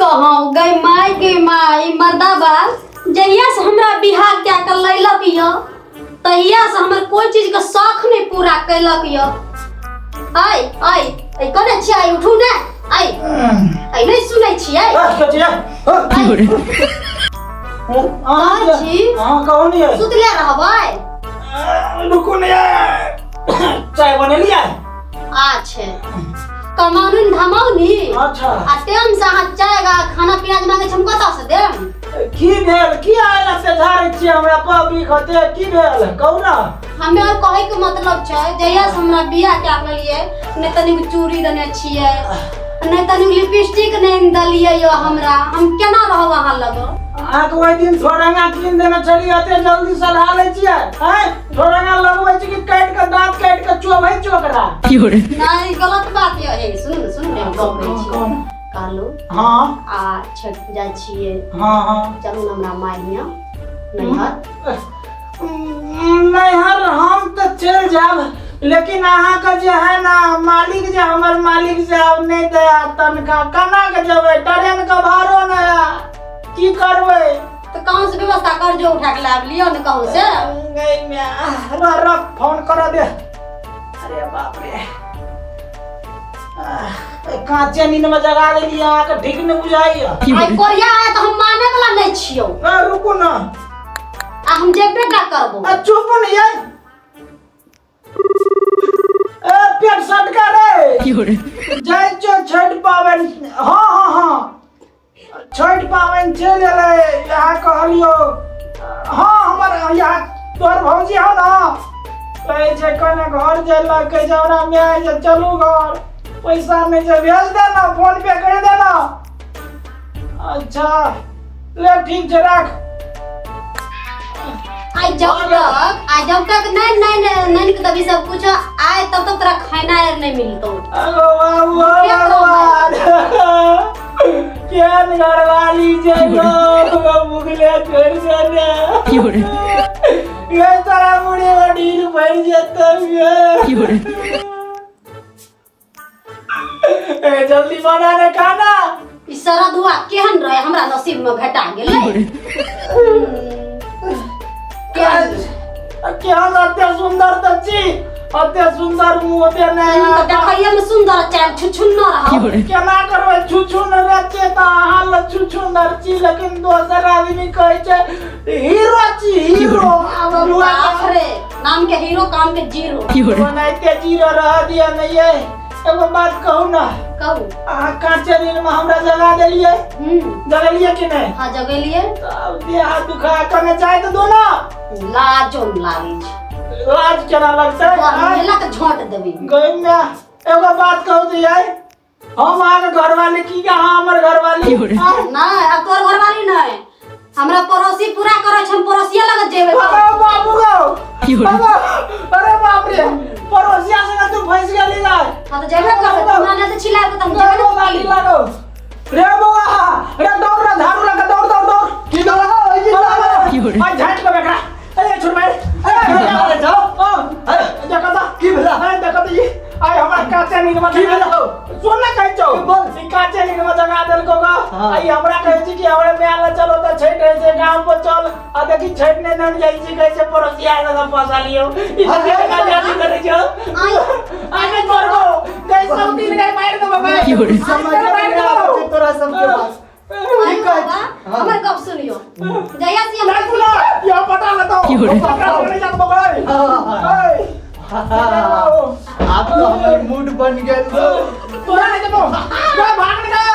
कहौ गई माय, गई माय, ई मर्दा बा जहिया से हमरा बियाह कए के लैलक य तहिया से हमर कोई चीज के शौक नहीं पूरा कैलक य। आइ आइ ऐ कने छियै? आइ उठू ने, आइ आइ नहीं सुनै छियै? अहाँ छी? अहाँ कहू ने। सुतले रहबै? रुकू ने, चाय बनेलियै? अच्छा, कमाउनी न धमाउनी। अच्छा। आ टाइम से अहाँ चाय गा खाना पीना जे मांगै छी, हम कतऽ से देब? की भेल? की आयल से झाड़ै छियै हमरा पब्लिक होते? की भेल, कहू ने। हमे और कहै के मतलब छै, जहिया से हमरा बियाह कए लेलियै, ने तनिक चूड़ी देने छियै, ने तनिक लिपस्टिक नहि देलियै यौ हमरा। हम केना रहब अहाँ लग? अहाँके ओहि दिन झोरंगा कीन देने छलियै, एते जल्दी सलाह लै छियै? आँय, झोरंगा लगबै छी कि काटि कऽ दाँत काटि कऽ चोभै छी ओकरा? नहीं, गलत बात यऽ। हे, सुन सुन ने, हम गप कहै छी। कौन? कहलहुँ हाँ। आ छठ जाइ छियै। हाँ। चलू ने हमरा माय हियाँ नैहर। नैहर हम तऽ चलि जायब, लेकिन अहाँके जे है ना मालिक, जे हमर मालिक साहब नहि दया तनखा, केना के जेबै? ट्रेन के भाड़ो नहि है, की करबै? तऽ कहाँ से व्यवस्था कर जो उठा के लाबि लिअ ने कहूँ से। गई मैं, रह रह, फोन कर दे। अरे बाप रे, आह, कांचे नींद में जगा देलियै अहाँके, ठीक नहि बुझाइया। आइ कोरिया आय तऽ हम माने वाला नहि छियौ। आ, रुकू ना। आ हम जेबे टा करबो। आ, चुप ने ये, ए पेट सटका रे। जाइ छौ छठि पाबनि? हाँ, छठि पाबनि चलि एलै। यहाँ कहलियौ, हाँ, हमर यहाँ तोहर भौजी हौ ने, कहै छै कने घर जाय लए, कहै छै हमरा माय जे चलू घर, पैसा नहि छै, भेज दे ना, फोन पे कर दे ना। अच्छा, ले, ठीक छै, राख। आइ जब तक नहीं नहीं नहीं नहीं के तभी सब कुछ आए, तब तक तोरा खाना आर नहीं मिलतो। अगो बाबू, भगवान, केहन घरवाली छै गो, मुगले छोड़ि देने ये, तोरा मुड़ी में ढील भरि जेतौ ये। ए, जल्दी बना ने खाना। ई सरदुआ केहन रहे, हमरा नसीब में भेटा गेलै। केहन? केहन? एते सुन्दर तऽ छी, एते सुन्दर मुँह देने। तऽ देखैये में सुन्दर चाहे छुछुन्नर हौ। केना करबै? छुछुनर छियै तऽ अहाँ लग छुछुनर छी, लेकिन दोसर आदमी कहै छै हीरो छी, हीरो। आब बाप रे, नाम के हीरो, काम के जीरो। ओनाहिते जीरो रह दिया ने। ये एगो बात कहू ना। कहू। अहाँ कांचे दिन में हमरा जगा देलियै। जगेलियै कि नहि? हाँ, जगेलियै। तब देह हाथ दुखा, कने चाय तऽ दो ना। लाजो न लागै छै। लाज केना लगतै? आँय? मेला के झोंट देबै। गई में एगो बात कहू तऽ यार, हम अहाँके घरवाली की कि अहाँ हमर घरवाली? आँय? नहीं, अब तोर घरवाली नहीं, हमरा पड़ोसी पूरा करै छै, हम पड़ोसिया लग जेबै। अरे बाबू गो, अरे, अरे बाप रे, पड़ोसिया संगे तू फंस गेली ना। हाँ, तऽ जेबे करबै, हमरा नहि तऽ छिलाए तऽ हम जेबे अरे ने। लाठी लागो रे बौआ, रे दौड़ रे, झाड़ू लगा, दौड़ दौड़ दौड़। की भेला हौ, ई की भेला? अरे झाड़ के बेकरा, अरे छोड़ मार। अरे जाओ। अरे देखो तो। की भेला? अरे देखो तो, ई आइ हमरा काचे नींद में की भेला हौ? सुन ना, कहै छौ। बोल। ई काचे नींद में जगा देलको गा। हाँ। आई हमरा कहै छी कि हमरा माय लग चलो तऽ छठि रहै छै, गाम पर चल। आ देखी, छठि नहि नन जाइ छी, कहै छै पड़ोसिया से पैसा लियौ। ई अरे, तऽ गाली करै छौ। आइ आइ नहि छोड़बौ गई, सब दिन गई, मारि देबौ गई। समझ में नहि आबै छै तोरा सबके बात। आइ की कहै बाबा, छी? हाँ। हमर गप सुनियो, जहिया से नहीं हम सुना, यहाँ पटा लेता हूँ, पकड़ा नहीं जात बगल। हाँ। आब तऽ हमर मूड बन गेल। तोरा नहीं देबो, जा भाग निकल।